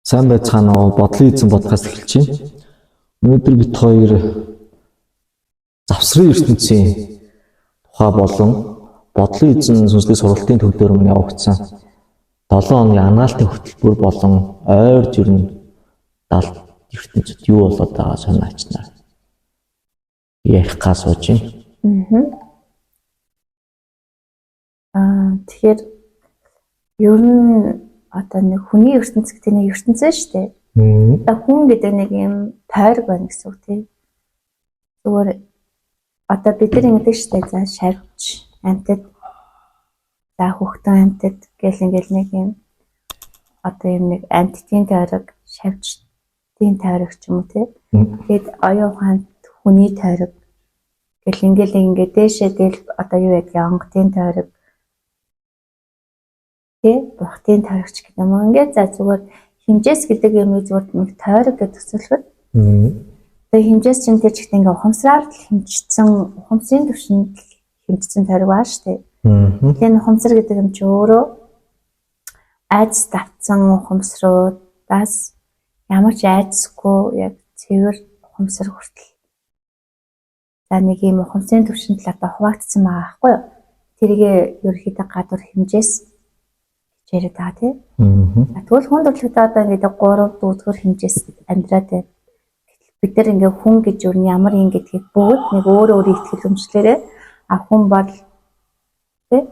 Сайн байцгаана уу? Бодлын эзэн подкаст эхэлж байна. Өнөөдөр бид хоёр завсрын ертөнцийн тухай болон бодлын эзэн сүнслэг сургалтын төв дээр өмнө явагдсан 7 хоногийн анаалтын хөтөлбөр болон ойр жирэн далд ертөнцид юу болоод байгаа сониач нар ярих гаа сууж байна. Тэгэхээр ер нь одоо нэг хүний ертөнц гэдэг нэг ертөнц шүү дээ. Одоо хүн гэдэг нэг юм тойрог байна гэсэн үг тийм. Зүгээр одоо бид нар ингэдэг шүү дээ. За шарвч, амьтад, за хөхтөн амьтад гэл ингээл нэг юм одоо юм нэг амьтдын тойрог, шавжтын тойрог ч юм уу тийм. Тэгээд оюун ухаанд хүний тойрог гэл ингээл ингээд дээшээ дээл одоо юу байдгийг онготын тойрог тий бухтын тойрогч гэдэг юм уу. Ингээд за зүгээр хэмжээс гэдэг юмыг зүгээр нэг тойрог гэж төсөөлөхөд тэгээ хэмжээс чинь тэр чигт ингээ ухамсараар л хэмжсэн, ухамсарын түвшинд л хэмжсэн тойрог баа шүү дээ. Тэгэхээр ухамсар гэдэг юм чи өөрөө айдас давтсан ухамсруудаас ямар ч айдасгүй яг цэвэр ухамсар хүртэл за нэг юм ухамсарын түвшинд л одоо хуваагдсан байгаа байхгүй юу? Тэргээ ерөөхдөө гадуур хэмжээс гэж яриад байгаа тий. За тэгвэл хүн төрөлхтөө одоо ингээд 3 дүүдгэр хэмжээс амьдраад байна. Гэтэл бид нар ингээ хүн гэж юу ямар юм гэдгийг бүгд нэг өөр өөр итгэл өмчлөөрэй. А хүн бол тий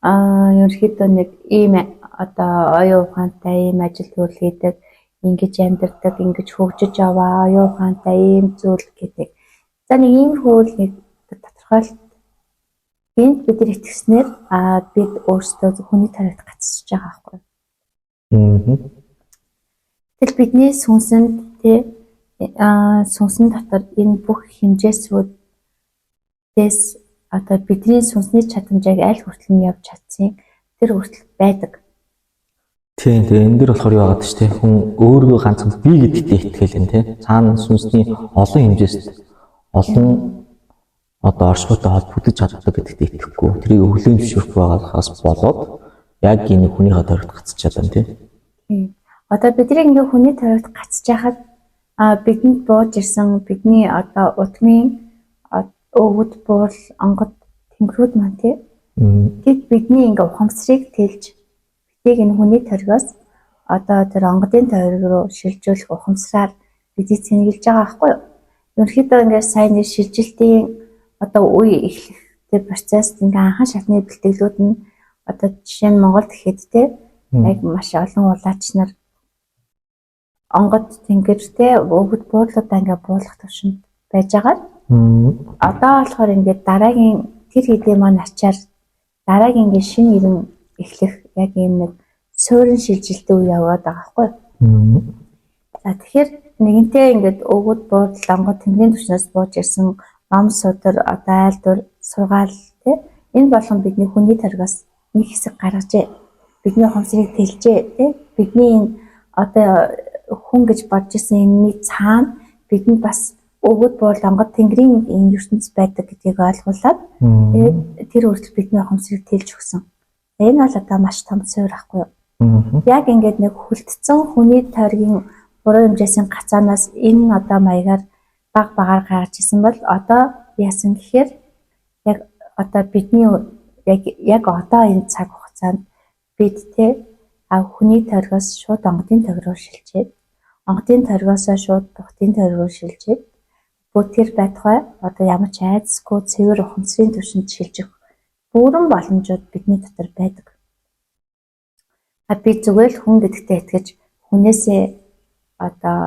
ерөнхийдөө нэг ийм одоо оюун ухаантай ийм ажил төрөл хийдэг, ингэж амьдардаг, ингэж хөгжиж яваа, оюун ухаантай ийм зүйл гэдэг. За нэг иймэрхүү л нэг тодорхойлолт энд бид нар итгэснээр бид өөрсдөө хүний тойрогт гацсаж байгаа байхгүй. Тэгэл бидний сүнсэнд тий сүнсэн дотор энэ бүх хэмжээсүүдээс одоо бидний сүнсний чадамжийг аль хүртэл нь явж чадсан тэр хүртэл байдаг. Тийм, тэгээ энэ дэр болохоор юу байгаад ч тийм хүн өөрийгөө ганцхан би гэдэгтээ итгэл юм тийм. Цаана сүнсний олон хэмжээст олон одоо оршихуйтай холбогдож чаддаг гэдэгтээ итгэхгүй. Тэрийг хүлээн зөвшөөрөхгүй байгаагаас болоод яг энэ хүнийхээ тойрогт гацчихад байна тийм. Тийм. Одоо бидний ингээ хүний тойрогт гацж яхад бидэнд бууж ирсэн бидний одоо удмын өвөд буурал онгод тэнгэрүүд маань тий. Тэд бидний ингээ ухамсарыг тэлж биднийг энэ хүний тойргоос одоо тэр онгодын тойрог руу шилжүүлэх ухамсараар бидийг цэнгэлж байгаа байхгүй юу? Ерөнхийдөө ингээ сайн нэг шилжилтийн одоо үе эхлэх тэр процесс ингээ анхан шатны бэлтгэлүүд нь одоо жишээ нь Монголд гэхэд те яг маш олон улаач нар онгод тэнгэр те өвөд буурлуудаа ингээ буулгах төвшөнд байж байгаа. Одоо болохоор ингээд дараагийн тэр хэдийн маань ачаар дараагийн ингээ шинэ ирэн эхлэх яг ийм нэг суурин шилжилтийн үе яваад байгаа байхгүй юу? За тэгэхээр нэгэнтээ ингээд өвөд буудлал онгод тэнгэрийн түвшнээс бууж ирсэн ном судар одоо айлдвар сургаал тий энэ болгон бидний хүний тойргоос нэг хэсэг гаргажээ. Бидний ухамсарыг тэлжээ тий бидний энэ одоо хүн гэж бодож исэн энэний цаана бидэнд бас өвөд буурал онгод тэнгэрийн энэ ертөнц байдаг гэдгийг ойлгуулад тэгээд тэр хүртэл бидний ухамсарыг тэлж өгсөн. Энэ бол одоо маш том суурь ахгүй юу? Яг ингээд нэг хүлдсэн хүний тойргийн буруу хэмжээсийн гацаанаас энэ одоо маягаар баг багаар гаргаж исэн бол одоо яасан гэхээр яг одоо бидний яг одоо энэ цаг хугацаанд бид те хүний тойргоос шууд онгодын тойрог руу шилжээд онгодын тойргоосоо шууд бухтын тойрог руу шилжээд бүр тэр байтугай одоо ямар ч айдасгүй цэвэр ухамсарын түвшинд шилжих бүрэн боломжууд бидний дотор байдаг. А би зүгээр л хүн гэдэгтээ итгэж хүнээсээ одоо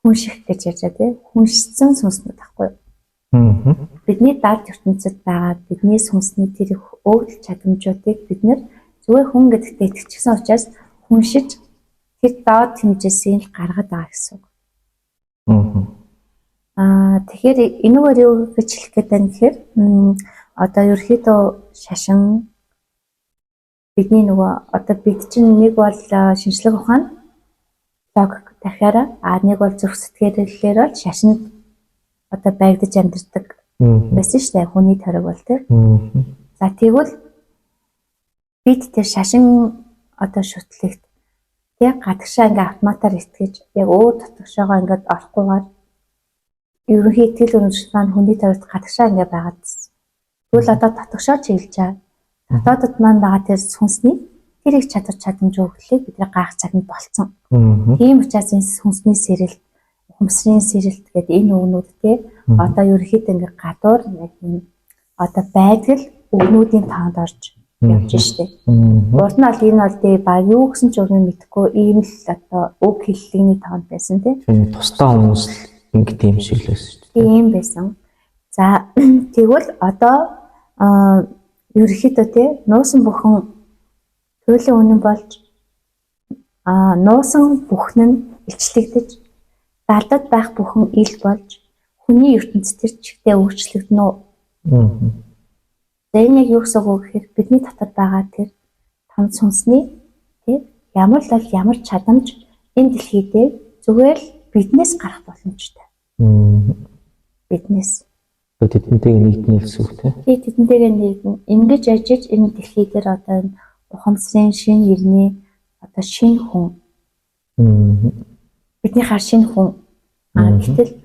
хүнших гэж ярьж байгаа тийм хүншсэн сүнснүүд байхгүй юу? Бидний далд ертөнцид байгаа бидний сүнсний тэр их өвдөл чадамжуудыг бид нэр зүгээр хүн гэдэгтээ итгэжсэн учраас хүншиж тэр доод хэмжээсийг л гаргаад байгаа гэсэн үг. Тэгэхээр энэгээр юу гэж хэлэх гээд байна гэхээр одоо ерөөхдөө шашин бидний нөгөө одоо бид чинь нэг бол шинжлэх ухаан логик дахиараа нэг бол зүрх сэтгэлээр бол шашинд одоо баригдаж амьдардаг байсан шүү дээ хүний тойрог бол тий. За тэгвэл бид тэр шашин одоо шүтлэгт Тэг гадагшаа ингээ автоматар итгэж яг өөр дотгошоогоо ингээд орохгүйгээр ерөнхий итгэл үнэмшил маань хүний тойрогт гадагшаа ингээ байгаад. Тэгвэл одоо дотгошоо чиглэж байгаа. Дотоодод маань байгаа тэр сүнсний тэр их чадвар чадамж өгөлийг бидний гайх цагт болцсон. Тийм учраас энэ сүнсний сэрэлт, ухамсарын сэрэлт гэдэг энэ үгнүүд те одоо ерөнхийдөө ингээ гадуур яг энэ одоо байдал үгнүүдийн тоонд орж явж штэ. Урд нь бол энэ бол тий баг юу гэсэн ч үгийг мэдэхгүй ийм л одоо үг хэллэгний тоонд байсан тий. Тийм, тусдаа хүмүүс л ингэ тийм шиг л байсан шүү дээ. Тийм байсан. За тэгвэл одоо ерөнхийдөө тий нуусан бүхэн туйлын үнэн болж нуусан бүхэн нь илчлэгдэж далдад байх бүхэн ил болж хүний ертөнц тэр чигтээ өөрчлөгдөнө үү? За энэ яг юу гэсэн үг вэ гэхээр бидний дотор байгаа тэр том сүнсний тий ямар л бол ямар чадамж энэ дэлхий дээр зүгээр л биднээс гарах боломжтой. Биднээс. Тэдэнтэйгээ нэгднэ гэсэн үг тий. Тий, тэдэнтэйгээ нэгдэнэ. Ингэж ажиж энэ дэлхий дээр одоо энэ ухамсарын шин ирний одоо шин хүн. Бидний хар шин хүн. Гэтэл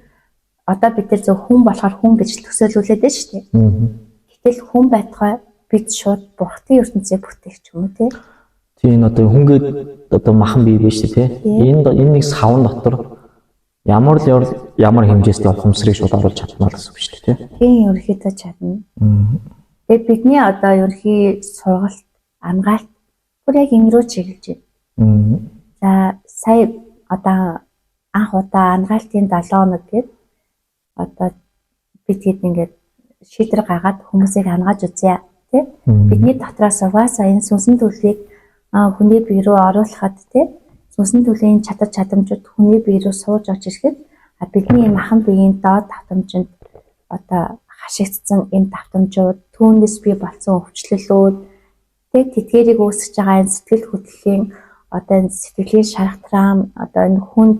одоо бид нар зөв хүн болохоор хүн гэж төсөөлүүлээд байна шүү дээ. Гэтэл хүн байтугай бид шууд бурхны ертөнцийг бүтээх ч юм уу тий. Тийм, энэ одоо хүнгээд одоо махан бие биш үү тий. Энэ нэг савн дотор ямар л ямар хэмжээстэй ухамсарыг шууд оруулж чадмаа л гэсэн үг шүү дээ тий. Тийм, ерөнхийдөө чадна. Тэгээ бидний одоо ерөнхий сургалт, ангаалт бүр яг энэ рүү чиглэж байна. За сая одоо анх удаа ангаалтын 7 хоног гээд одоо бид хэд ингээд шийдвэр гаргаад хүмүүсийг ангааж үзье тий. Бидний дотроос угаасаа энэ сүнсэн төлөвийг хүний бие рүү оруулахад тий сүнсэн төлөвийн чадвар чадамжууд хүний бие рүү сууж орж ирэхэд бидний энэ махан биеийн доод давтамжинд одоо хашигдсан энэ давтамжууд, түүнээс бий болсон өвчлөлүүд тий тэдгэрийг үүсгэж байгаа энэ сэтгэл хөдлөлийн одоо энэ сэтгэлийн шарах трам, одоо энэ хүнд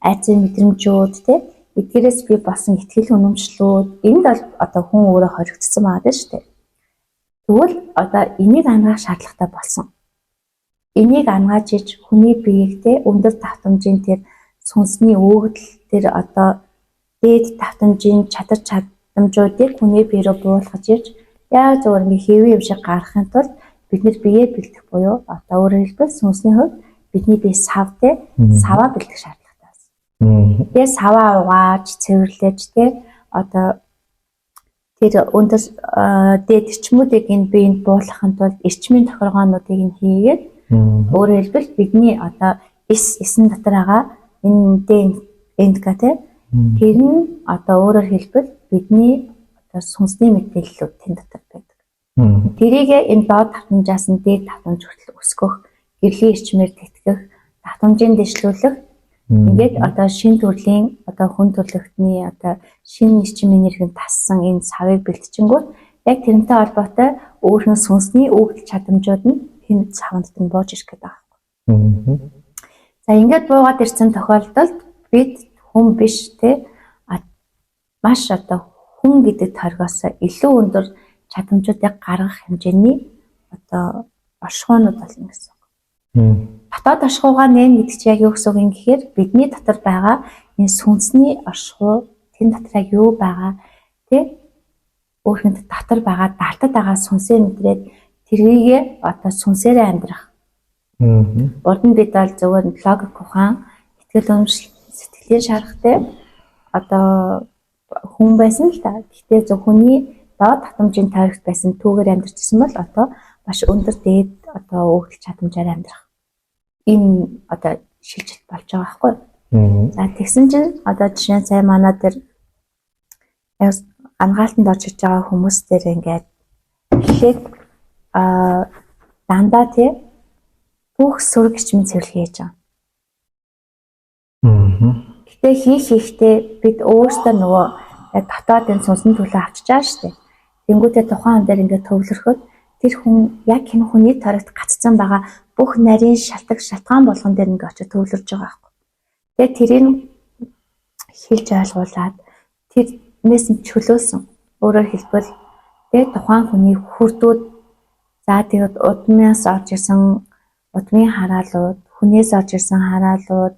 айцын мэдрэмжүүд тий эдгээрээс бий болсон итгэл үнэмшлүүд энд бол одоо хүн өөрөө хоригдсон байгаа даа шүү дээ. Тэгвэл одоо энийг ангаах шаардлагатай болсон. Энийг ангааж иж хүний биеийг те өндөр давтамжийн тэр сүнсний өгөгдөл тэр одоо дээд давтамжийн чадар чадамжуудыг хүний бие рүү буулгаж ирж яг зөвөр ингээ хэвэн юм шиг гаргахын тулд бид нэр биеэ бэлдэх буюу одоо өөрөөр хэлбэл сүнсний хувьд бидний бие сав те саваа бэлдэх шаардлагатай байсан. Тэгээ саваа угааж цэвэрлэж те одоо тэр өндөр дээд эрчмүүдийг энэ биеинд буулгахын тулд эрчмийн тохиргоонуудыг нь хийгээд өөрөөр хэлбэл бидний одоо эсэн дотор байгаа энэ ДНК те тэр нь одоо өөрөөр хэлбэл бидний одоо сүнсний мэдээллүүд тэн дотор байдаг. Тэрийг энэ доод давтамжаас нь дээд давтамж хүртэл өсгөх, гэрлийн эрчмээр тэтгэх, давтамжийн дэвшлүүлэх ингээд одоо шин төрлийн одоо хүн төрлөختний одоо шин эрчим энергийн тассан энэ савыг бэлтжингүүт яг тэрнтэй холбоотой өөрхөн сүнсний өгдөл чадамжууд нь энэ савнд нь бууж ирэх гэдэг байна. За ингээд буугаад ирсэн тохиолдолд бид хүн биш те маш одоо хүн гэдэг торгоос илүү өндөр чадамжуудыг гаргах хэмжээний одоо оршихуйнууд болно гэсэн үг. Дотоод оршихуйгаа нэм гэдэг чинь яг юу гэсэн үг юм гэхээр бидний дотор байгаа энэ сүнсний оршихуй тэн дотор яг юу байгаа тэ өөрхөнд дотор байгаа далтад байгаа сүнсээ мэдрээд тэрийгэ одоо сүнсээрээ амьдрах. Урд нь бид бол зөвхөн логик ухаан, итгэл үнэмшил, сэтгэлийн шарахтай одоо хүн байсан л та. Гэхдээ зөв хүний доод татамжийн тойрогт байсан түүгээр амьдарч ирсэн бол одоо маш өндөр дээд одоо өгдөл чадамжаар амьдрах. Энэ одоо шилжилт болж байгаа байхгүй. За тэгсэн чинь одоо жишээ нь сая манай дээр ангаалтанд орж иж байгаа хүмүүс дээр ингээд эхлээд дандаа тий бүх сөрөг эрчмийн цэвэрлэг хийж байгаа. Гэтэ хийхдээ бид өөрсдөө нөгөө яг дотоод энэ сүнсэн төлөө авчиж байгаа шүү дээ. Тэнгүүтээ тухайн хүн дээр ингээд төвлөрөхөд тэр хүн яг энэ хүний торогт гацсан байгаа бүх нарийн шалтгаан шалтгаан болгон дээр ингээд очиж төвлөрж байгаа байхгүй. Тэгээ тэрийг хэлж ойлгуулад тэрнээс нь чөлөөлсөн. Өөрөөр хэлбэл тэгээ тухайн хүний хүрдүүд за тэгээд удмаас орж ирсэн удмын хараалууд, Хүнээс орж ирсэн хараалууд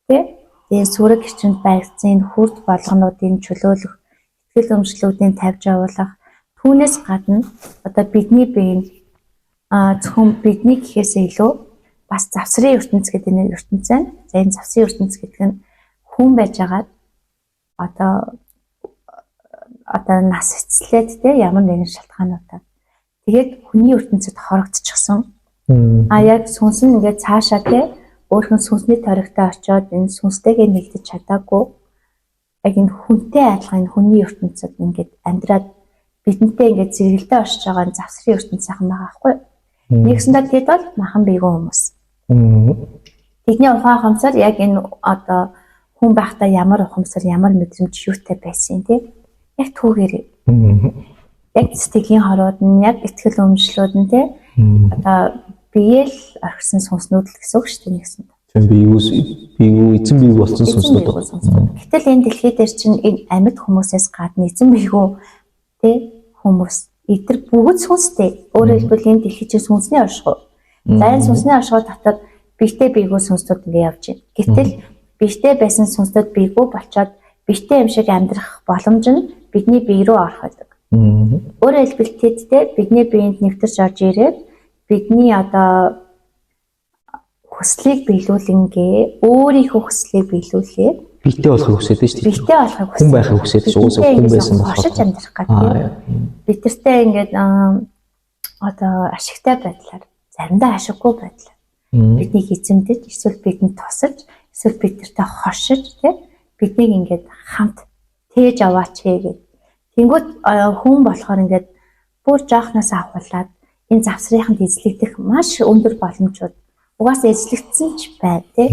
тий тэгээ сүрэг гэрчинд баригдсан энэ хүрд болгонуудын чөлөөлөх, итгэл үнэмшлүүдийн тавьж явуулах түүнээс гадна одоо бидний биеинд зөвхөн бидний гэхээсээ илүү бас завсрын ертөнц гэдэг нэг ертөнц байна. За энэ завсрын ертөнц гэдэг нь хүн байжгаад одоо нас эцлээд те ямар нэгэн шалтгаануудаар тэгээд хүний ертөнцид хорогдчихсон. А яг сүнс нь ингээд цаашаа те өөрхөн сүнсний торигтой очиод энэ сүнстэйгээ нэгдэж чадаагүй яг энэ хүнтэй адилхан энэ хүний ертөнцид ингээд амьдраад бидэнтэй ингээд зэрэгэлдээ оршиж байгаа энэ завсрын ертөнц сайхан байгаа байхгүй юу? Нэгсэндээ тэд бол махан биегүй хүмүүс. Тэдний ухаан ухамсар яг энэ одоо хүн байхдаа ямар ухамсар, ямар мэдрэмж юутай байсан тий? Яг түүгээрээ. Яг сэтгэлийн хорууд нь, яг итгэл үнэмшлүүд нь тий? Одоо биеэл орхисон сүнснүүд л гэсэн үг шүү дээ нэгсэнд. Тийм биегүй эзэн биегүй болсон сүнснүүд. Гэтэл энэ дэлхий дээр чинь энэ амьд хүмүүсээс гадна эзэн биегүй тий хүмүүс эдгээр бүгд сүнстэй. Өөрөөр хэлбэл энэ дэлхий чинь сүнсний оршихуй. За энэ сүнсний оршихуй дотор биетэй биегүй сүнснүүд ингэ явж байна. Гэтэл биетэй байсан сүнснүүд биегүй болчоод биетэй юм шиг амьдрах боломж нь бидний бие рүү орох байдаг. Өөрөөр хэлбэл тэдтэй бидний биеинд нэвтэрч орж ирээд бидний одоо хүслийг биелүүлэнгээ өөрийнхөө хүслийг биелүүлээд биетэй болохыг хүсээд шүү дээ. Биетэй болохыг хүсээд. Хүн байхыг хүсээд шүү. Уусаа хүн байсан болохоор хошиж амьдрах гэдэг. Бид нартэй ингээд одоо ашигтай байдлаар заримдаа ашиггүй байдлаар биднийг эзэмдэж эсвэл бидэнд тусаж эсвэл бид нартай хошиж тий биднийг ингээд хамт тээж аваач гээд. Тэнгүүт хүн болохоор ингээд бүр жоохноос авахуулаад энэ завсрынханд эзлэгдэх маш өндөр боломжууд угаасаа эзлэгдсэн ч бай тий.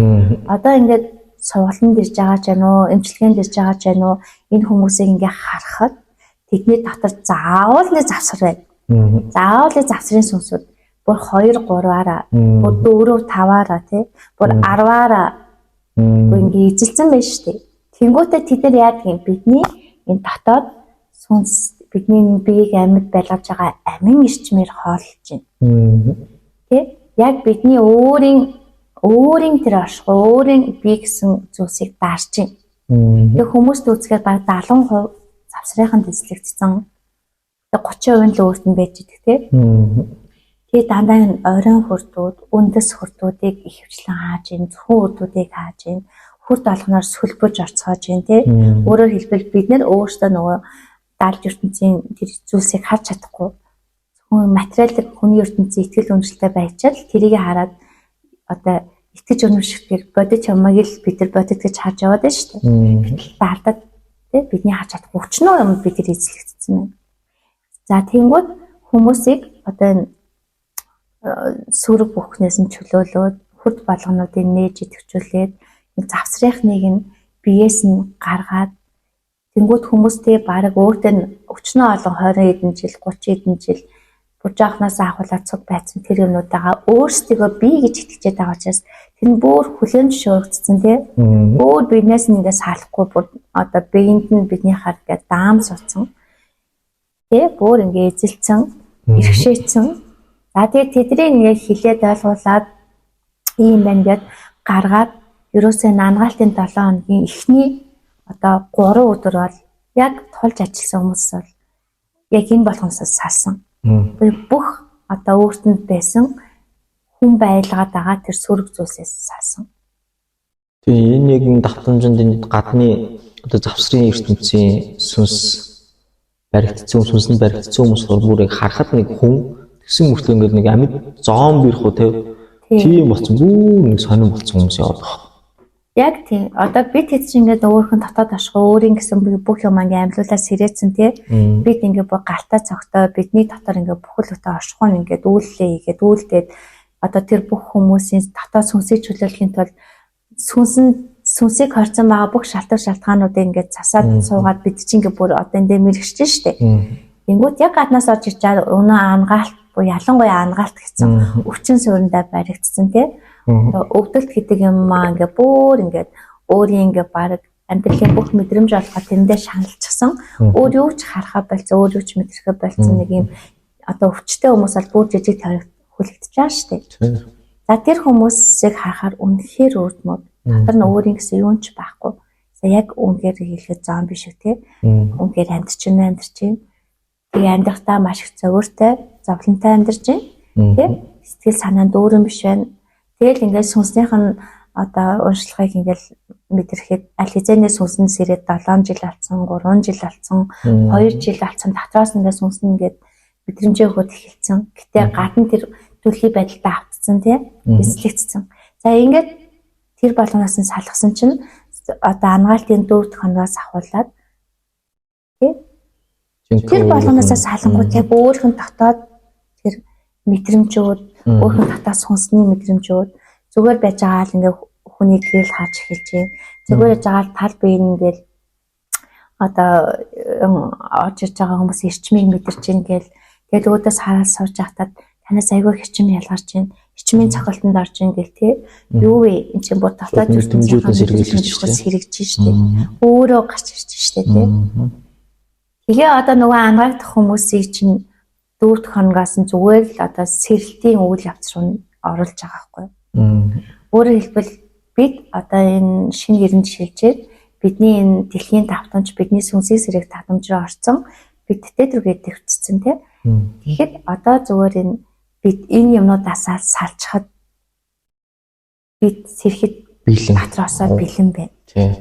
Одоо ингээд сургалтанд ирж байгаа ч юм уу, эмчилгээнд ирж байгаа ч юм уу, энэ хүмүүсийг ингээ харахад тэдний дотор заавал нэг завсар байна. Заавал нэг завсрын сүнсүүд бүр 2 3-аараа, бүр 4 5-аараа тий, бүр 10-аараа ингээ эзэлсэн байж штэ. Тэнгүүтээ тэд нар яадаг юм? Бидний энэ дотоод сүнс бидний биеийг амьд байлгаж байгаа амин эрчмээр хооллож байна. Тэ? Яг бидний өөрийн тэр оршихуй, өөрийн бие гэсэн зүйлсийг даарч байна. Тэгээ хүмүүст үзэхээр баг 70% завсрынханд эзлэгдсэн. Тэгээ 30% нь л өөрт нь байж идэх тэ. Тэгээ дандаа энэ оройн хүрдүүд, үндэс хүрдүүдийг ихэвчлэн хааж ийн, зөвхөн хүрдүүдийг хааж ийн, хүрд болгоноор сөлбөж орцгоож ийн тэ. Өөрөөр хэлбэл бид нэр өөрсдөө нөгөө даалж ертөнцийн тэр зүйлсийг харж чадахгүй. Зөвхөн материал хүний ертөнцийн итгэл үнэмшилтэй байчаал тэрийг хараад одоо итгэж үнэмших тэр бодит юмыг л бид нар бодит гэж харж яваад байна шүү дээ. Гэтэл даалдаад тий бидний харж чадахгүй өчнөө юм бид нар эзлэгдсэн байна. За тэнгууд хүмүүсийг одоо энэ сүрэг бүхнээс нь чөлөөлөөд хүрд болгонуудыг нээж идэвхжүүлээд завсрынхныг нь биеэс нь гаргаад тэнгууд хүмүүстэй баг өөртөө өчнөө олон 20 хэдэн жил 30 хэдэн жил бүр жоохноос ахуулаад цуг байцсан тэр юмнуудаа өөрсдийгөө би гэж итгэжээд байгаа учраас тэр нь бүр хүлээн зөвшөөрөгдсөн тий. Өөр биднээс нь ингээд салахгүй бүр одоо биеинд нь бидний хар ингээд даам суудсан. Тий бүр ингээд эзэлсэн, иргэшээцэн. За тэгээд тэднийг ингээд хилээд ойлгуулад ийм байна гэд гаргаад ерөөсөө нангаалтын 7 хоногийн эхний одоо 3 өдөр бол яг тулж ажилласан хүмүүс бол яг энэ болгоноос салсан. Бүх одоо өөртөнд байсан хүн байлгаад байгаа тэр сөрөг зүйлсээс салсан. Тийм энэ яг давтамжинд энэ гадны одоо завсрын ертөнцийн сүнс баригдсан сүнсэнд баригдсан хүмүүс бүр яг харахад нэг хүн тэгсэн мөртлөө ингээд нэг амьд зомби ирэх үү тийм болсон бүр нэг сонирн болсон хүмүүс яваад байгаа. Яг тийм. Одоо бид хэд ч ингээд өөрхөн дотоод оршихуй өөрийн гэсэн бүх юм ингээд амьлуулаад сэрээцэн тий. Бид ингээд бүх галтаа цогтой бидний дотор ингээд бүхэл бүтэн оршихуй нь ингээд үйллээ хийгээд үйлдээд одоо тэр бүх хүмүүсийн дотоод сүнсийг чөлөөлөхийн тулд сүнсийг хорцсон байгаа бүх шалтгаануудыг ингээд засаад суугаад бид чинь ингээд бүр одоо эндээ мэрэгчж штэ. Тэнгүүт яг гаднаас орж ирж байгаа өнөө ангаалт буюу ялангуяа ангаалт гэсэн өвчин суурьндаа баригдсан тий. Одоо өвдөлт гэдэг юм аа ингээ бүр ингээд өөрийн ингээ баг амьдралын бүх мэдрэмж олгоо тэрэндээ шаналчихсан. Өөр юу ч харахаа больцсон, өөр юу ч мэдрэхээ больцсон нэг юм одоо өвчтэй хүмүүс бол бүр жижиг тавиг хүлэгдэж байгаа шүү дээ. За тэр хүмүүсийг харахаар үнэхээр үүдмүүд. Дотор нь өөрийн гэсэн юун ч байхгүй. За яг үнэхээр хэлэхэд зомби шиг тий. Үнэхээр амьдарч байна, амьдарч байна. Тэгээ амьдрахтаа маш их зовиртой, зовлонтой амьдарч байна. Тий. Сэтгэл санаа дүүрэн биш байна. Тэгэл ингээд сүнснийх нь одоо уншлагыг ингээл мэдрэхэд аль хэзээний сүнсэн сэрээд 7 жил алдсан, 3 жил алдсан, 2 жил алдсан, дотроос ингээд сүнс нь ингээд мэдрэмжээ өгөөд эхэлсэн. Гэтэ гадна тэр төрлийн байдалтай автцсан тий, эзлэгдсэн. За ингээд тэр болгоноос нь салгасан чинь одоо ангаалтын 4 дахь хоногоос ахуулаад тий, тэр болгоноос салангууд яг өөрөх нь дотоод тэр мэдрэмжүүд, өөрөх нь дотоод сүнсний мэдрэмжүүд зүгээр байж байгаа л ингээ хүний гэрэл харж эхэлж байна. Зүгээр байж байгаа л тал бие ингээл одоо орж ирж байгаа хүмүүс эрчмийг мэдэрч ийн гээл тэгэл өөдөөс хараад сууж байхдаа танаас айгүй хэрчим ялгарч байна. Эрчмийн цохилтонд орж ийн гэл тий. Юу вэ? Эн чинь бүр дотоод ертөнцийн сэргийлж хэрэгжиж штэ. Өөрөө гарч ирж штэ тий. Тэгээ одоо нөгөө ангаагдах хүмүүсийг чинь 4 дахь хоногоос нь зүгээр л одоо сэрэлтийн үйл явц руу оруулж байгаа байхгүй юу? Өөрөөр хэлбэл бид одоо энэ шинэ гэрэн шилжээд бидний энэ дэлхийн давтамж, бидний сүнсийн сэрэг давтамж руу орсон, бид тэт рүүгээ дэвтсэн тий. Тэгэхэд одоо зүгээр энэ бид энэ юмнуудаасаа салчхад бид сэрхэд бэлэн дотроосоо бэлэн байна. Тий.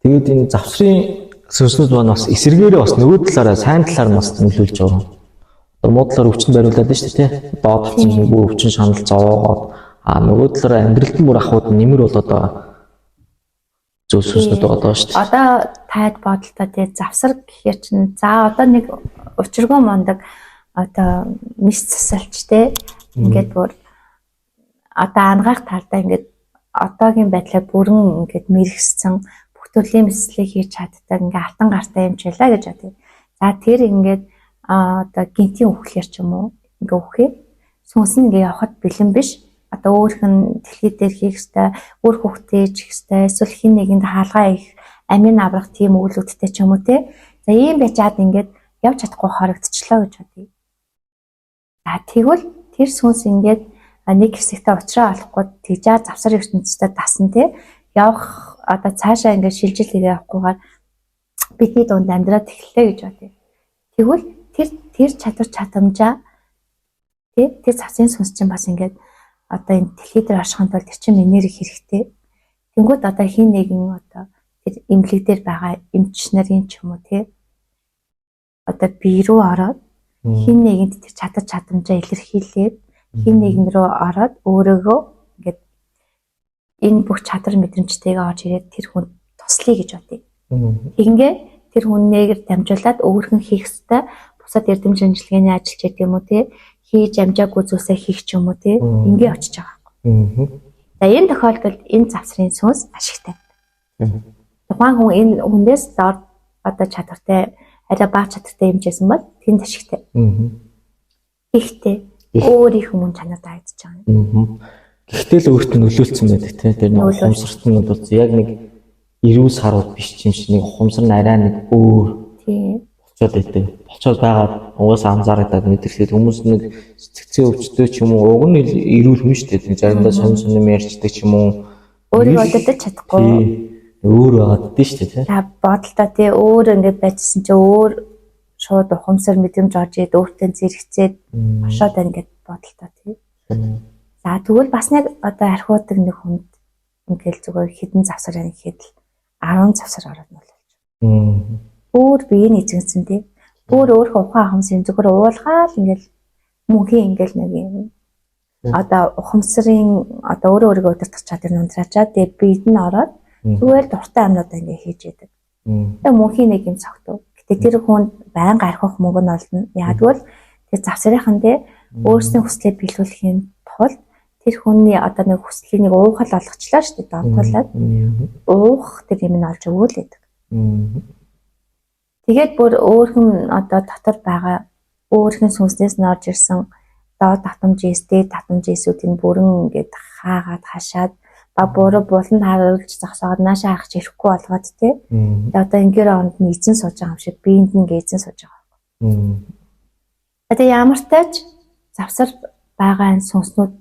Тэгээд энэ завсрын сүнснүүд маань бас эсэргээрээ бас нөгөө талаараа сайн талаар нь бас нөлөөлж байгаа. Одоо муу талаар өвчин бариулаад байна шүү дээ, тий. Доод тавцсан бүр өвчин шанал зовоогоод нөгөө талаараа амьдралд нь бүр ахуйд нэмэр болоод байгаа зүйл сүнснүүд байгаа шүү дээ. Одоо таад бодолтой тий, завсар гэхээр чинь за одоо нэг учиргүй мундаг одоо мис засалч тий, ингээд бүр одоо ангаах талдаа ингээд одоогийн байдлаар бүрэн ингээд мэрэгссэн бүх төрлийн мэслийг хийж чаддаг ингээд алтан гартай юм ч байлаа гэж бодъё. За тэр ингээд одоо гинтийн үхлээр ч юм уу ингээ үхээ сүнс нь ингээ явхад бэлэн биш. Одоо өөрх нь дэлхий дээр хийх ёстой, үр хүүхдээ хийх ёстой, эсвэл хин нэгэнд хаалгаа их амийн аврах тийм үйлүүдтэй ч юм уу те. За ийм байжгаад ингээд явж чадахгүй хоригдчихлоо гэж бодъё. За тэгвэл тэр сүнс ингээд нэг хэсэгтээ уучраа олохгүй тэгжээ завсар ертөнцтэй дасан те. Явах одоо цаашаа ингээд шилжил хийгээ явахгүйгээр бидний дунд амьдраад эхэллээ гэж бодъё. Тэгвэл тэр чадвар чадамжаа тий, тэр завсын сүнс чинь бас ингээд одоо энэ дэлхий дээр оршихын тулд тэр чинь энерги хэрэгтэй. Тэнгүүд одоо хин нэгэн одоо тэр эмнэлэг дээр байгаа эмч нарын ч юм уу тий, одоо бие рүү ороод хин нэгэнд тэр чадвар чадамжаа илэрхийлээд хин нэгэн рүү ороод өөрөөгөө ингээд энэ бүх чадвар мэдрэмжтэйгээ орж ирээд тэр хүн туслая гэж бодъё. Тэгингээ тэр хүнээр дамжуулаад өөрхөн хийх ёстой бусад эрдэм шинжилгээний ажил ч гэдэг юм уу тий, хийж амжаагүй зүйлсээ хийх ч юм уу тий, ингээ очиж байгаа байхгүй. За энэ тохиолдолд энэ завсрын сүнс ашигтай. Тухайн хүн энэ хүнээс дор одоо чадвартай, арай бага чадвартай юмжсэн бол тэнд ашигтай. Гэхдээ өөрийнх нь мөн чанар дайдж байгаа юм. Гэхдээ л өөрт нь нөлөөлсөн байдаг тий. Тэр нэг ухамсарт нь бол яг нэг эрүүл сарууд биш юм шиг нэг ухамсар нь арай нэг өөр. Тий. Болцоод байдаг. Болцоод байгаа угаасаа анзаарагдаад мэдрэхэд хүмүүс нэг сэтгцэн өвчтөй ч юм уу уг нь эрүүл хүн шүү дээ. Заримдаа сонь сонь юм ярьчдаг ч юм уу. Өөрийгөө удирдах чадахгүй. Өөр байгаад дээ шүү дээ. Та бодолтой тий, өөр ингээд байжсэн чи өөр шууд ухамсар мэдрэмж орж ирээд өөртөө зэрэгцээд хошоод байна гэд бодолтой тий. За тэгвэл бас нэг одоо архиудаг нэг хүнд ингээл зүгээр хідэн завсар байна гэхэд л 10 завсар ороод нөлөөлж. Өөр биеийг эзэмсэн тий. Өөр өөрхөн ухаан ухамсарын зүгээр уулгаал ингээл мөнхийн ингээл нэг юм одоо ухамсарын одоо өөрөө өөрийгөө удирдах чадвар нунтраачаад тэгээ биед нь ороод зүгээр дуртай амнуудаа ингээ хийж яадаг. Тэгээ мөнхийн нэг юм цогтов. Гэтэ тэр хүн байнга архих мөнгө нь олдно. Яагтвэл тэр завсрынхан тий өөрсний хүслээ биелүүлэхийн тулд тэр хүний одоо нэг хүслийг нэг уухал олгочлаа шүү дээ, донтуулаад уух тэр юм нь олж өгөөл гэдэг. Тэгээд бүр өөрхөн одоо дотор байгаа өөрхөн сүнснээс нь орж ирсэн доод татамж эс, дээд татамж эсүүдийг бүрэн ингээд хаагаад хашаад ба буруу буланд харуулж зогсоогоод наашаа харах ирэхгүй болгоод тий. Тэгээд одоо ингээр оронд нь эзэн сууж байгаа юм шиг биеинд нь ингээд эзэн сууж байгаа байхгүй. Одоо ямар ч тач завсар байгаа энэ сүнснүүд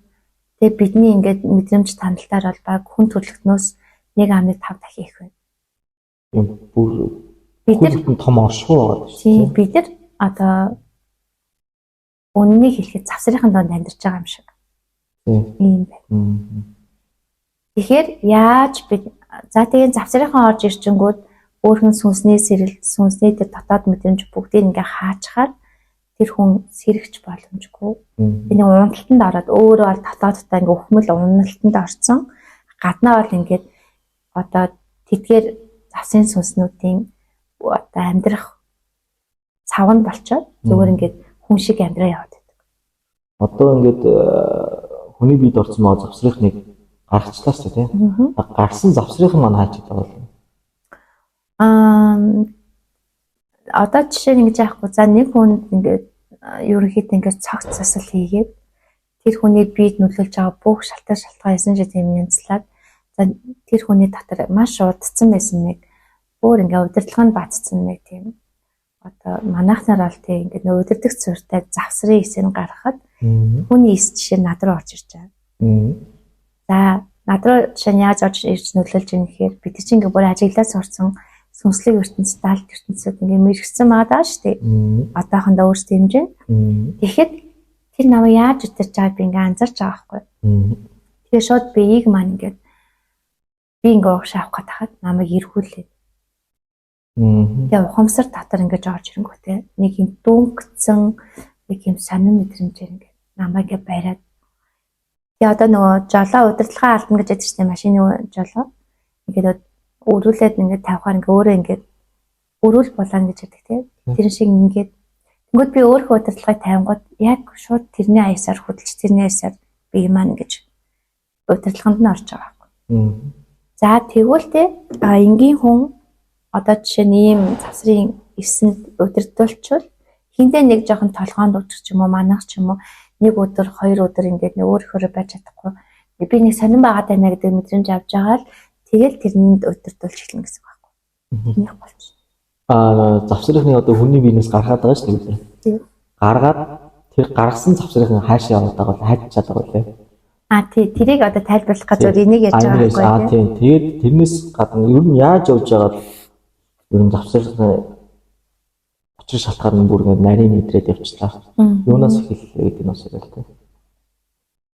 Тэгээ бидний ингээд мэдрэмж таналтаар бол баг хүн төрөлхтнөөс 1.5 дахин их байна. Юм бүр Бид нар том оршихуй байгаа шүү дээ. Бид нар одоо үннийг хэлэхэд завсрынхын донд амьдарч байгаа юм шиг. Тийм байна. Тэгэхээр яаж бид за тэгээ завсрынхан орж ирчингүүд өөрхөн сүнсний сэрэл, сүнсний тэр дотоод мэдрэмж бүгдийг ингээ хаачхаар тэр хүн сэрэгч боломжгүй. Тэний уналтанд ороод өөрөө бол дотооддоо ингээ өхмөл уналтанд орсон. Гаднаа бол ингээд одоо тэдгээр завсын сүнснүүдийн одоо амьдрах цав нь болчоод зүгээр ингээд хүн шиг амьдраа яваад байдаг. Одоо ингээд хүний биед орсон маа завсрынхныг гаргачлаа шүү дээ, тийм. Гарсан завсрынхан маань хайж байгаа бол одоо жишээ нь ингэж яахгүй. За нэг хүнд ингээд ерөнхийдөө ингээд цогц засал хийгээд тэр хүний биед нөлөөлж байгаа бүх шалтгаан ясан шиг тийм янзлаад за тэр хүний дотор маш удцсан байсан нэг өөр ингээд удирдлага нь бацсан нэг тийм одоо манайхнаар бол тийм ингээд нөө удирдах суурьтай завсрын эсийг гаргахад хүний эс жишээ над руу орж ирж байгаа. За над руу жишээ нь яаж орж ирж нөлөөлж байгаа гэхээр бид чинь ингээд бүр ажиглаад сурсан сүнслэг ертөнц, даалт ертөнцид ингээ мэрэгсэн байгаа шүү дээ. Одоохондоо өөрсдөө хэмжээнд. Тэгэхэд тэр намайг яаж үтэрч байгааг би ингээ анзарч байгаа байхгүй. Тэгээ шууд биеийг маань ингээд би ингээ урагш авах гээд хахад намайг эргүүлээд. Тэгээ ухамсар дотор ингэж орж ирэнгүүтээ нэг юм дүнгцэн нэг юм сонин мэдрэмжээр ингээ намайг ингээ бариад. Тэгээ одоо нөгөө жолоо удирдлагаа алдна гэж яддаг шүү дээ, машины жолоо. Ингээд өрүүлээд ингээд тавихаар ингээ өөрөө ингээд өрүүл булаана гэж яддаг тийм. Тэр шиг ингээд тэнгууд би өөрийнхөө удирдлагыг тавингууд яг шууд тэрний аясаар хөдөлж тэрний аясаар би маань ингэж удирдлаганд нь орж байгаа байхгүй. За тэгвэл те энгийн хүн одоо жишээ нь ийм завсрын эсэнд удирдуулчвал хиндэ нэг жоохон толгоонд өдр ч юм уу манах ч юм уу нэг өдөр хоёр өдөр ингээд нэг өөрөөхөө байж чадахгүй би нэг сонирн байгаад байна гэдэг мэдрэмж авч байгаа л тэгэл тэрнэнд удирдуулж эхэлнэ гэсэн үг байхгүй. Тэрнийх болчих. Завсрынхны одоо хүний биенээс гаргаад байгаа шүү дээ. Тийм. Гаргаад тэр гаргасан завсрынхын хаашаа яваад байгаа бол хайж чаддаг байлээ. Тий, тэрийг одоо тайлбарлах гэж зүгээр энийг ярьж байгаа байхгүй. Тийм. Тэгээд тэрнээс гадна ер нь яаж явж байгаа ер нь завсрынхны учир шалтгаан нь бүр ингээд нарийн мэдрээд явчлаа. Юунаас эхэллээ гэдэг нь бас яриа л тий.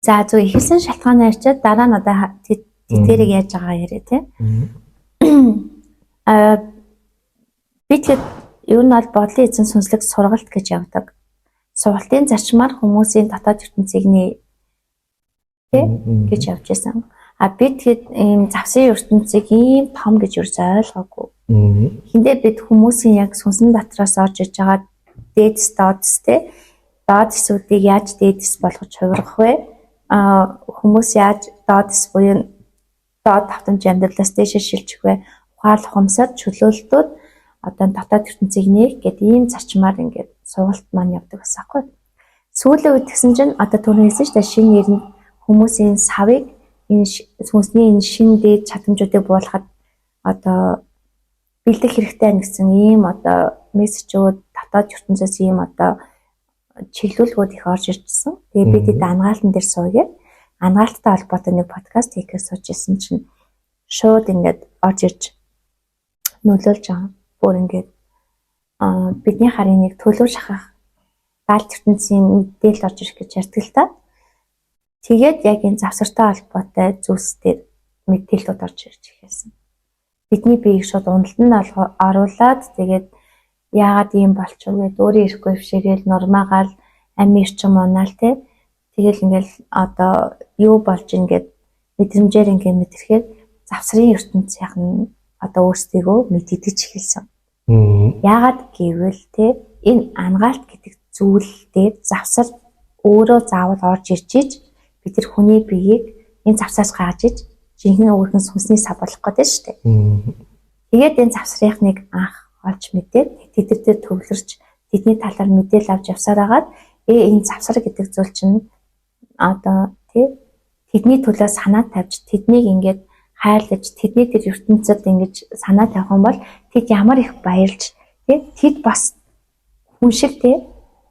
За зөв эхэлсэн шалтгаанаа ярьчаад дараа нь одоо тэдгэрийг яаж байгаа яриа тий. Би тэгэд ер нь бол бодлын эзэн сүнслэг сургалт гэж явдаг. Сургалтын зарчмаар хүмүүсийн дотоод ертөнцийг нэ тий гэж явж исэн. А би тэгэд ийм завсын ертөнцийг ийм том гэж юурс ойлгоогүй. Хиндэ бид хүмүүсийн яг сүнсэн дотроос орж иж байгаа дээдс доодэс тий доодэсүүдийг яаж дээдэс болгож хувиргах вэ? Хүмүүс яаж доодэс буюу доод давтамж амьдралаас дээшээ шилжих вэ? Ухаал ухамсар чөлөөлтүүд одоо дотоод ертөнцийг нээх гэдэг ийм зарчмаар ингээд сургалт маань явдаг байсан аахгүй. Сүүлийн үед тэгсэн чинь одоо түрүү хэлсэн шүү дээ шинэ нэрэнд хүмүүсийн савыг энэ сүнсний энэ шин дээд чадамжуудыг буулгахад одоо бэлдэх хэрэгтэй байна гэсэн ийм одоо мессежүүд дотоод ертөнцөөс ийм одоо чиглүүлгүүд их орж иржсэн. Тэгээ би тэд ангаалтан дээр суугаад ангаалттай холбоотой нэг подкаст хийхээр сууж исэн чинь шууд ингээд орж ирж нөлөөлж байгаа. Бүр ингээд бидний харын нэг төлөв шахах даалт ертөнцийн мэдээлэл орж ирэх гэж ярьдаг л та. Тэгээд яг энэ завсартай холбоотой зүйлс дээр мэдээлэлүүд орж ирж эхэлсэн. Бидний биеийг шууд уналтанд оруулаад тэгээд яагаад ийм болчих вэ гэд өөрөө ирэхгүй хвшээгээл нурмаагаал амь ирчим унаал те. Тэгэл ингээл одоо юу болж ин гэд мэдрэмжээр ингээ мэдрэхээр завсрын ертөнцийнх нь одоо өөрсдийгөө мэдэгдэж эхэлсэн. Яагаад гэвэл те энэ ангаалт гэдэг зүйл дээр завсар өөрөө заавал орж ирж ич бид нар хүний биеийг энэ завсаас гаргаж ич жинхэнэ өөрхөн сүнсний сав болох гэдэг шүү дээ. Тэгээд энэ завсрынхныг анх олж мэдээд тэд нар дээр төвлөрч тэдний талаар мэдээлэл авч явсаар хагаад энэ завсар гэдэг зүйл чинь одоо тий тэдний төлөө санаа тавьж тэднийг ингээд хайрлаж тэдний тэр ертөнцид ингэж санаа тавих юм бол тэд ямар их баярлж тий тэд бас хүн шиг тий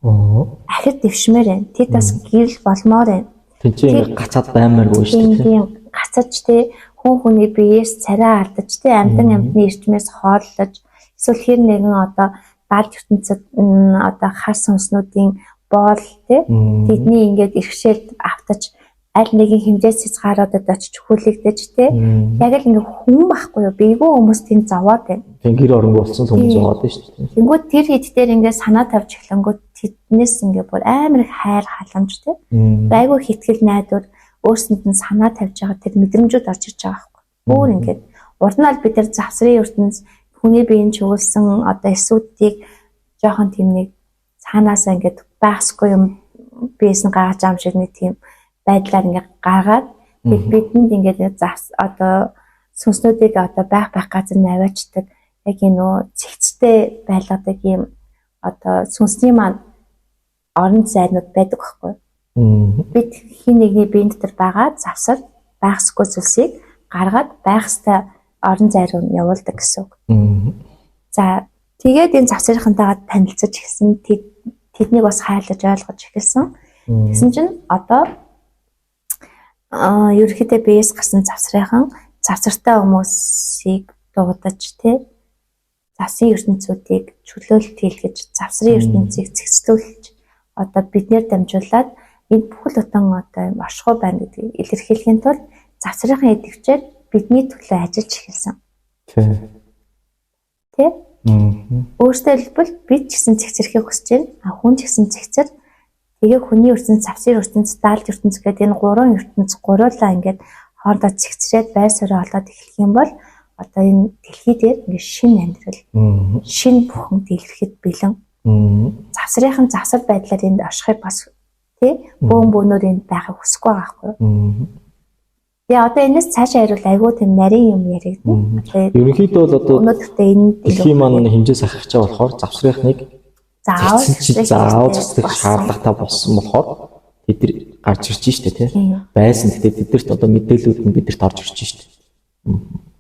ахид дэвшмээр байна. Тэд бас гэрэл болмоор байна. Тин чи ингээ гацаад баймааргүй шүү дээ. Тийм гацаж те хүн хүний биеэс царай алдаж те амьтан амьтны эрчмээс хооллож эсвэл хэр нэгэн одоо даалж ертөнцид одоо хар сүнснүүдийн боол те тэдний ингээд иргэшээлд автаж аль нэгэн хэмжээс хязгааруудад очиж хүлэгдэж те яг л ингээ хүн байхгүй юу бийгүү хүмүүс тэнд зовоод байна. Тийм гэр оронгүй болсон л хүмүүс зовоод байна шүү дээ. Тэнгүүд тэр хэд дээр ингээ санаа тавьж эхлэнгүүт тэднээс ингээ бүр амар их хайр халамж те айгүй хитгэл найдвар өөрсөнд нь санаа тавьж байгаа тэр мэдрэмжүүд орж ирж байгаа байхгүй. Өөр ингээд урд нь аль бид нар завсрын ертөнц хүний биеийн чиглэсэн одоо эсүүдийг жоохон тийм нэг цаанаасаа ингээд байхсгүй юм биес нь гаргаж байгаа юм шиг нэг тийм байдлаар ингээд гаргаад бидэнд ингээд завс одоо сүнснүүдийг одоо байх байх газар нь аваачдаг яг энэ нөө цэгцтэй байлгадаг юм одоо сүнсний маань орон зайнууд байдаг байхгүй. Бид хин нэгний биеийн дотор байгаа завсар байхсгүй зүйлсийг гаргаад байх ёстой орон зай руу явуулдаг гэсэн үг. За тэгээд энэ завсрынхантайгаа танилцаж эхэлсэн. Тэднийг бас хайрлаж ойлгож эхэлсэн. Тэгсэн чинь одоо ерөнхийдөө биеэс гарсан завсрынхан завсартай хүмүүсийг дуудаж тий завсын ертөнцүүдийг чөлөөлт хийлгэж завсрын ертөнцийг цэгцлүүлж одоо биднээр дамжуулаад энэ бүхэл бүтэн одоо юм оршихуй байна гэдгийг илэрхийлэхийн тулд завсрынхан идэвчээр бидний төлөө ажиллаж эхэлсэн. Тий. Өөртөө хэлбэл бид ч гэсэн цэгцэрхийг хүсэж байна. А хүн ч гэсэн цэгцэр. Тэгээ хүний ертөнц, завсын ертөнц, даалт ертөнц гэдэг энэ гурван ертөнц гуруулаа ингээд хоорондоо цэгцрээд байр суурь олоод эхлэх юм бол одоо энэ дэлхий дээр ингээд шинэ амьдрал, шинэ бүхэн дэлгэхэд бэлэн. Завсрынхан завсар байдлаар энд оршихыг бас тий бөөн бөөнөр энд байхыг хүсэхгүй байгаа байхгүй юу? Тэгээ одоо энэс цаашаа хариул айгүй тийм нарийн юм яригдана. Ерөнхийдөө бол одоо өнөөдөртөө энэ дэлхийн маань хэмжээ сахиж байгаа болохоор завсрынхныг заавал цэцлэх шаардлагатай болсон болохоор тэд нар гарч ирж штэ тий. Байсан. Гэтэ тэдэрт одоо мэдээллүүд нь бидэрт орж ирж штэ.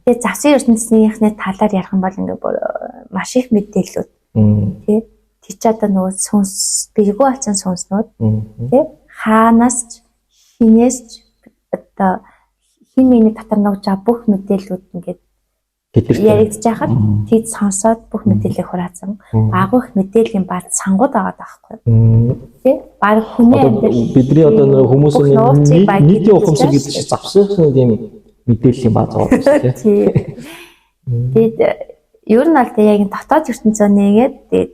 Тэгээ завсын ертөнцийнхний талаар ярих юм бол ингээ маш их мэдээллүүд тий. Тэг чи одоо нөгөө сүнс бэргүү болсон сүнснүүд тий хаанаас ч хинээс ч одоо хин миний дотор нууж байгаа бүх мэдээллүүд ингээд яригдж байхад тэд сонсоод бүх мэдээллийг хураацсан. Агуу их мэдээллийн бааз сангууд байгаа байхгүй. Тэ? Баг хүний амьдрал бидний одоо нэг хүмүүсийн нийтийн ухамсар гэдэг чинь завсрын тийм мэдээллийн бааз байгаа шүү дээ. Тэгэд ер нь аль яг энэ дотоод ертөнцөө нээгээд тэгээд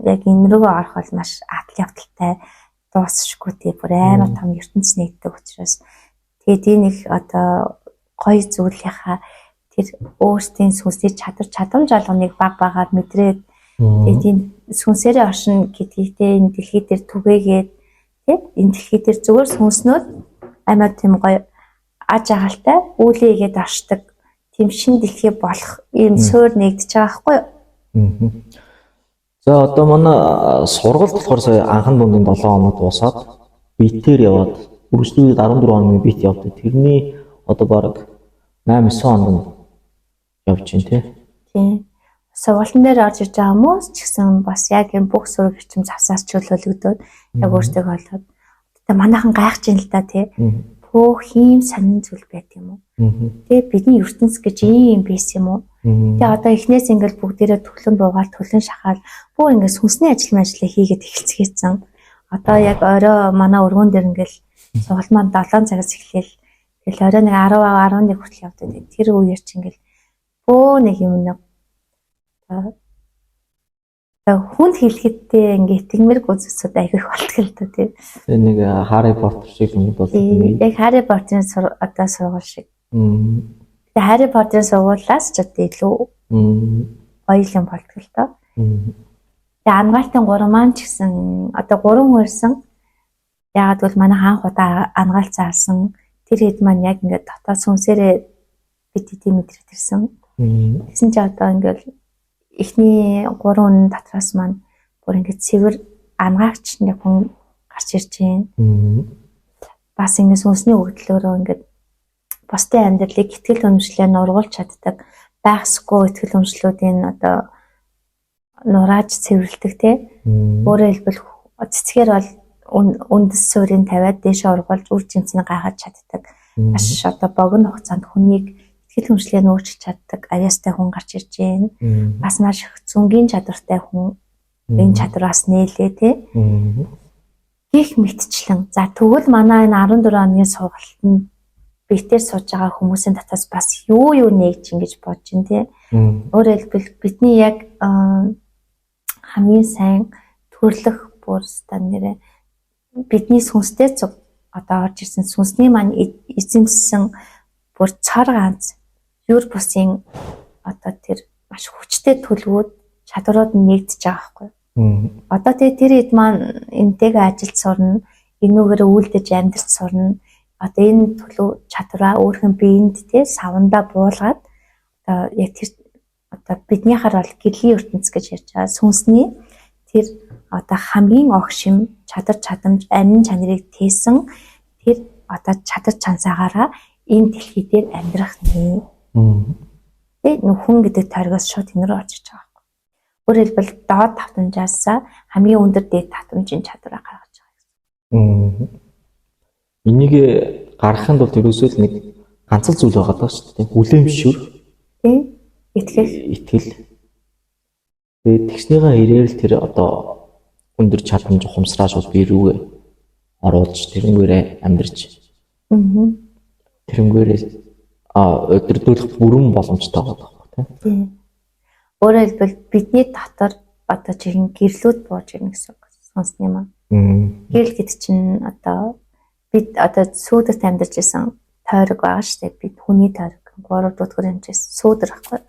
яг энэ рүүгээ орох бол маш атал явдалтай дуусшгүй тий бүр амар том ертөнц нэгддэг учраас тэгээд энэ их одоо гоё зүйлийнхаа тэр өөрсдийн сүнсний чадвар чадамж алганыг баг багаар мэдрээд тэгээд энэ сүнсээрээ оршино гэдгийгтэй энэ дэлхий дээр түгээгээд тий энэ дэлхий дээр зүгээр сүнснүүд амар тийм гоё аж агалтай үүлээ игээд оршдог тийм шин дэлхий болох ийм суур нэгдэж байгаа байхгүй юу? За одоо манай сургалт болохоор сая анхан дундын 7 хоног дуусаад битээр яваад үргэлжлүүлээд 14 хоногийн бит явдаг. Тэрний одоо бараг 8-9 хоног явж байна тий. Тийм. Сургалтын дээр орж иж байгаа хүмүүс ч гэсэн бас яг энэ бүх сөрөг эрчим завсаас чөлөөлөгдөөд яг өөртөө олоод. Тэгээ манайхан гайхаж байна л да тий. Хөөх ийм сонин зүйл байт юм уу? Тэгээ бидний ертөнц гэж ийм юм байсан юм уу? Тэгээ одоо эхнээс ингээл бүгдээрээ түлэн буугаал түлэн шахаал бүр ингээд сүнсний ажил мажлаа хийгээд эхэлцгээсэн. Одоо яг орой манай өргөн дээр ингээл сургалт маань 7 цагаас эхлээл тэгэл орой нэг 10 11 хүртэл явдаг. Тэр үеэр чи ингээл бөө нэг юм нэг одоо хүнд хэлэхдээ ингээ итгэмэргүй зүйлсүүд айгүй их болтго л доо тий. Тэгээ нэг Харри Поттер шиг юм бол яг Харри Поттерын одоо сургууль шиг. Тэгээ Харри Поттерын сургуулиас ч одоо илүү гоё юм болтго л доо. Тэгээ ангаалтын 3 маань ч гэсэн одоо 3 хүн ирсэн. Яагаад гэвэл манай хаан худаа ангаалт заалсан. Тэр хэд маань яг ингээ дотоод сүнсээрээ бид хэдийн мэдрэгт ирсэн. Тэгсэн чи одоо ингээл эхний 3 үнэн дотроос маань бүр ингээд цэвэр ангаагч нэг хүн гарч ирж байна. Бас ингээд сүнсний өгдлөөрөө ингээд бусдын амьдралыг итгэл үнэмшлээ нургуулж чаддаг байхсгүй итгэл үнэмшлүүдийн одоо нурааж цэвэрлдэг те. Өөрөөр хэлбэл цэцгээр бол Үндэс суурийг тавиад дээшээ ургуулж үр жимсний гайхаж чаддаг. Маш одоо богино хугацаанд хүнийг итгэл хүншлээ нөөцлж чаддаг авьяастай хүн гарч ирж байна. Бас маш их цүнгийн чадвартай хүн энэ чадвараас нээлээ те. Гэх мэтчлэн. За тэгвэл манай энэ 14 хоногийн сургалтанд битээр сууж байгаа хүмүүсийн дотоос бас юу юу нээгч ингэж бодож байна те. Өөрөөр хэлбэл бидний яг хамгийн сайн төрлөх бүр стан нэрэ бидний сүнстэй цуг одоо орж ирсэн сүнсний маань эзэмссэн бүр цор ганц юр бусын одоо тэр маш хүчтэй төлөвүүд чадварууд нь нэгдэж байгаа байхгүй. Одоо тэгээ тэр хэд маань энтэйгээ ажиллаж сурна, энүүгээр үйлдэж амьдарч сурна. Одоо энэ төлөв чадвараа өөрхөн биеинд те савандаа буулгаад одоо яг тэр одоо биднийхаар бол гэрлийн ертөнц гэж ярьж байгаа. Сүнсний тэр одоо хамгийн огшим чадар чадамж амин чанарыг тээсэн тэр одоо чадар чансаагаараа энэ дэлхий дээр амьдрах нэ. Тэ нөхөн гэдэг тойргоос шууд энэ рүү орж иж байгаа байхгүй. Өөрөөр хэлбэл доод давтамжаас хамгийн өндөр дээд давтамжийн чадвараа гаргаж байгаа гэсэн. Энийг гаргахын тулд ерөөсөө л нэг ганц л зүйл байгаа даа шүү дээ. Хүлээмжшүр. Тийм. Итгэл. Итгэл. Тэгээд тэгснийгаа ирээр л тэр одоо өндөр чадамж ухамсараа шууд бие рүүгээ оруулж тэрнгээрээ амьдарч. Тэрнгээрээ удирдуулах бүрэн боломжтой байгаа байхгүй тийм. Өөрөөр хэлбэл бидний дотор одоо чихэн гэрлүүд бууж ирнэ гэсэн үг. Сүнсний маань. Гэрэл гэдэг чинь одоо бид одоо сүүдэрт амьдарч исэн тойрог байгаа шүү дээ. Бид хүний тойрог 3 дугаар хэмжээс сүүдэр байхгүй.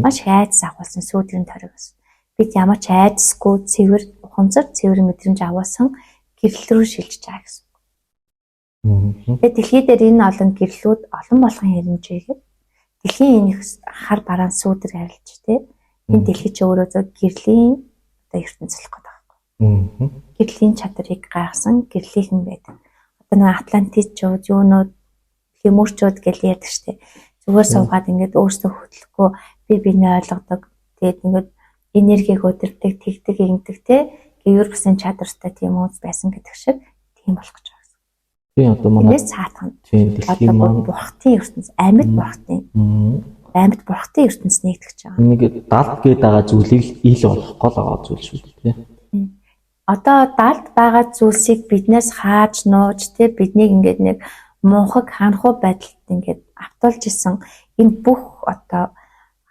Маш их айдас агуулсан сүүдрийн тойрог гэсэн. Бид ямар ч айдасгүй цэвэр ухамсар цэвэр мэдрэмж агуулсан гэрэл рүү шилжиж байгаа гэсэн. Тэгээд дэлхий дээр энэ олон гэрлүүд олон болгон хэрэмжээгээд дэлхийн энэ их хар бараан сүүдэр арилж тэ энэ дэлхий чи өөрөө зөв гэрлийн одоо ертөнц болох гэдэг байхгүй. Гэрлийн чадрыг гаргасан гэрлийнхэн байдаг. Одоо нэг Атлантичууд юунууд лемурчууд гэж ярьдаг штэ. Зүгээр суугаад ингээд өөрсдөө хөдлөхгүй би биенээ ойлгодог. Тэгээд ингээд энергийг удирддаг, тэгдэг, ингэдэг те. Гэвэр бусын чадвартай тийм хүмүүс байсан гэдэг шиг тийм болох гэж байгаа гэсэн. Тийм одоо манай Энэс цаатах нь. Тийм дэлхийн маань бурхтын ертөнц, амьд бурхтын. Амьд бурхтын ертөнц нэгтгэж байгаа. Нэг далд гээд байгаа зүйлийг ил болох гол байгаа зүйл шүү дээ. Тийм. Одоо далд байгаа зүйлсийг биднээс хааж нууж те биднийг ингээд нэг мунхаг ханхуу байдалд ингээд автуулж исэн энэ бүх одоо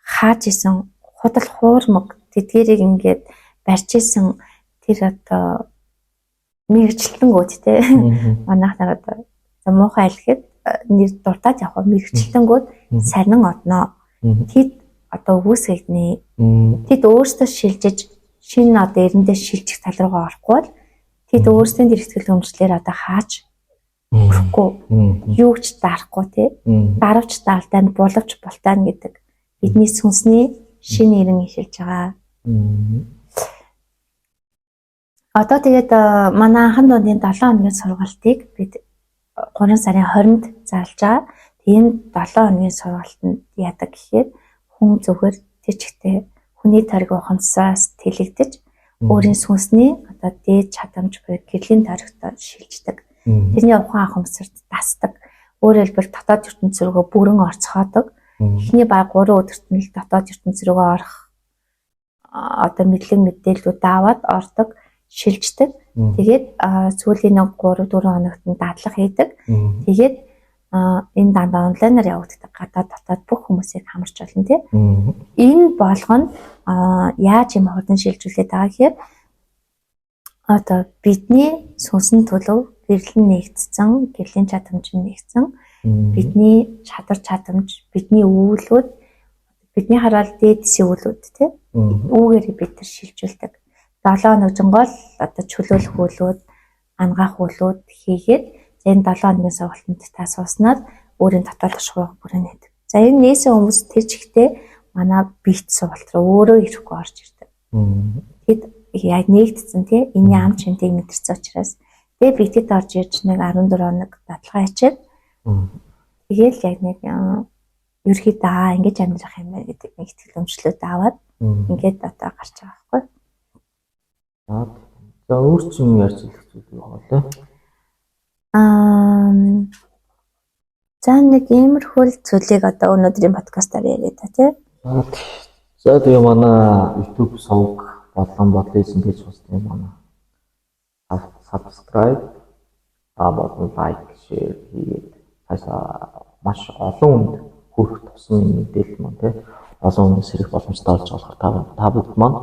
хааж исэн худал хуурмаг тэдгэрийг ингээд барьж исэн тэр одоо мэрэгчлэнгүүд те манайх нар одоо муухай аль гэхэд нэр дуртаад явах мэрэгчлэнгүүд сарнин одноо. Тэд одоо үгүйсгэгднэ. Тэд өөрсдөө шилжиж шинэ одоо эрэндээ шилжих тал руугаа орохгүй бол тэд өөрсдийн тэр ихтгэл өмчлөөр одоо хааж өрөхгүй юу ч дарахгүй те даравч даалтай булавч бултаана гэдэг бидний сүнсний шинэ эрен эхэлж байгаа. Одоо тэгээд манай анхан дундын 7 хоногийн сургалтыг бид 3 сарын 20-нд зарлж байгаа. Энэ 7 хоногийн сургалтанд яадаг гэхээр хүн зүгээр тэр чигтээ хүний тойрог ухамсараас тэлэгдэж өөрийн сүнсний одоо дээд чадамж буюу гэрлийн тойрогтой шилждэг. Тэрний ухаан ухамсарт дасдаг. Өөрөөр хэлбэл дотоод ертөнц рүүгээ бүрэн орцгоодог. Эхний баг 3 өдөрт нь л дотоод ертөнц рүүгээ орох одоо мэдлэг мэдээллүүд аваад ордог, шилждэг. Тэгээд сүүлийн нэг 3 4 хоногт нь дадлага хийдэг. Тэгээд энэ дандаа онлайнаар явагддаг. Гадаад дотоод бүх хүмүүсийг хамарч болно тий. Энэ болгоно яаж юм хурдан шилжүүлээд байгаа гэхээр одоо бидний сүнсэн төлөв гэрэл нь нэгдсэн, гэрлийн чадамж нь нэгдсэн. Бидний чадвар чадамж, бидний өвлүүд, бидний хараал дээдсийн өвлүүд тий. Үүгээр бид нар шилжүүлдэг. 7 хоног жингол одоо чөлөөлөх үүлүүд, ангаах үүлүүд хийгээд энэ 7 хоногийн сургалтанд та сууснаар өөрийн дотоодох шувууг бүрэнэдэг. За энэ нээсэн хүмүүс тэр чигтээ манай бит сургалт руу өөрөө ирэхгүй орж ирдэг. Тэд яг нэгдсэн тий энэний ам чимтийг мэдэрсэн учраас тэгээ битэд орж ирж нэг 14 хоног дадлага ачаад тэгэл яг нэг ерөөхдөө аа ингэж амьдрах юм байна гэдэг нэг итгэл өмчлөлт аваад ингээд одоо гарч байгаа байхгүй. За, өөр чинь ярьж хэлэх зүйл юу байгаа вэ? Аа, за, нэг иймэрхүү л зүйлийг одоо өнөөдрийн подкастаар яриа та, тий. За, тэгээ манай YouTube сувг болон бодлын пэйж хуудасны манай subscribe болон like, share хийгээд цаашаа маш олон хүнд хүрэх тусам энэ мэдээлэл маань, тий, олон хүмүүс хэрэг боломжтой болж болохоор та бүхэнд маань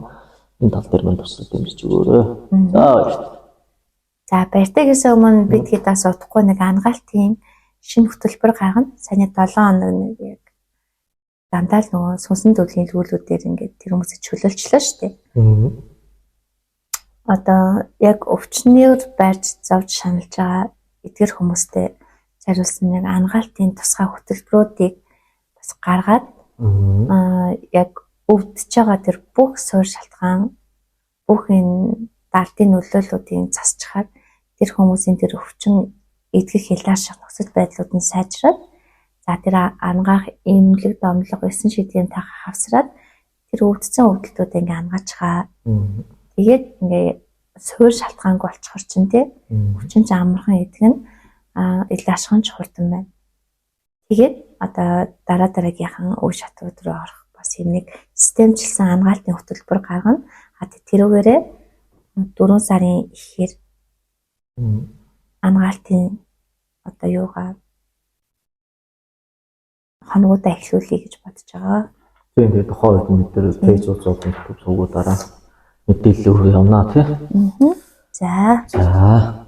энэ тал дээр мань туслаж дэмжиж өгөөрэй. За, баярлалаа. За, баяртай гэсэн өмнө бид хэд бас удахгүй нэг анагаалтын шинэ хөтөлбөр гаргана. Саяны 7 хоног нэг яг дандаа л нөгөө сүнсэн зүйлийн лүүлүүдээр ингээд тэр хүмүүсийг чөлөөлчлөө шүү дээ. Одоо яг өвчнөр барьж зовж шаналж байгаа эдгэр хүмүүстэй зориулсан нэг анагаалтын тусгай хөтөлбөрүүдийг бас гаргаад яг өвдөж байгаа тэр бүх суурь шалтгаан, бүх энэ далдын нөлөөллүүдийн засчхаар тэр хүмүүсийн тэр өвчин эдгэх хилааших нөхцөл байдлууд нь сайжраад, за, тэр анагаах эмнэлэг домлого 9 шидийн тагаа хавсраад тэр өвдсөн өвдөлтүүд ингээ анагаачгаа. Тэгээд ингээ суурь шалтгаангүй болчихор чинь, тий, өвчин чинь амархан эдгэн, ил ашиг нь ч хурдан байна. Тэгээд одоо дараа дараагийнхан үе шатууд руу орох бас юм нэг системжилсэн анагаалтын хөтөлбөр гаргана. А тэрүүгээрээ 4 сарын ихээр анагаалтын одоо юугаа хоногудаа эхлүүлье гэж бодож байгаа. Тийм, тэгээд тухайн үед бид нар пэйж болон YouTube сувгуудаараа мэдээлэл өгөх явна, тий. За. За.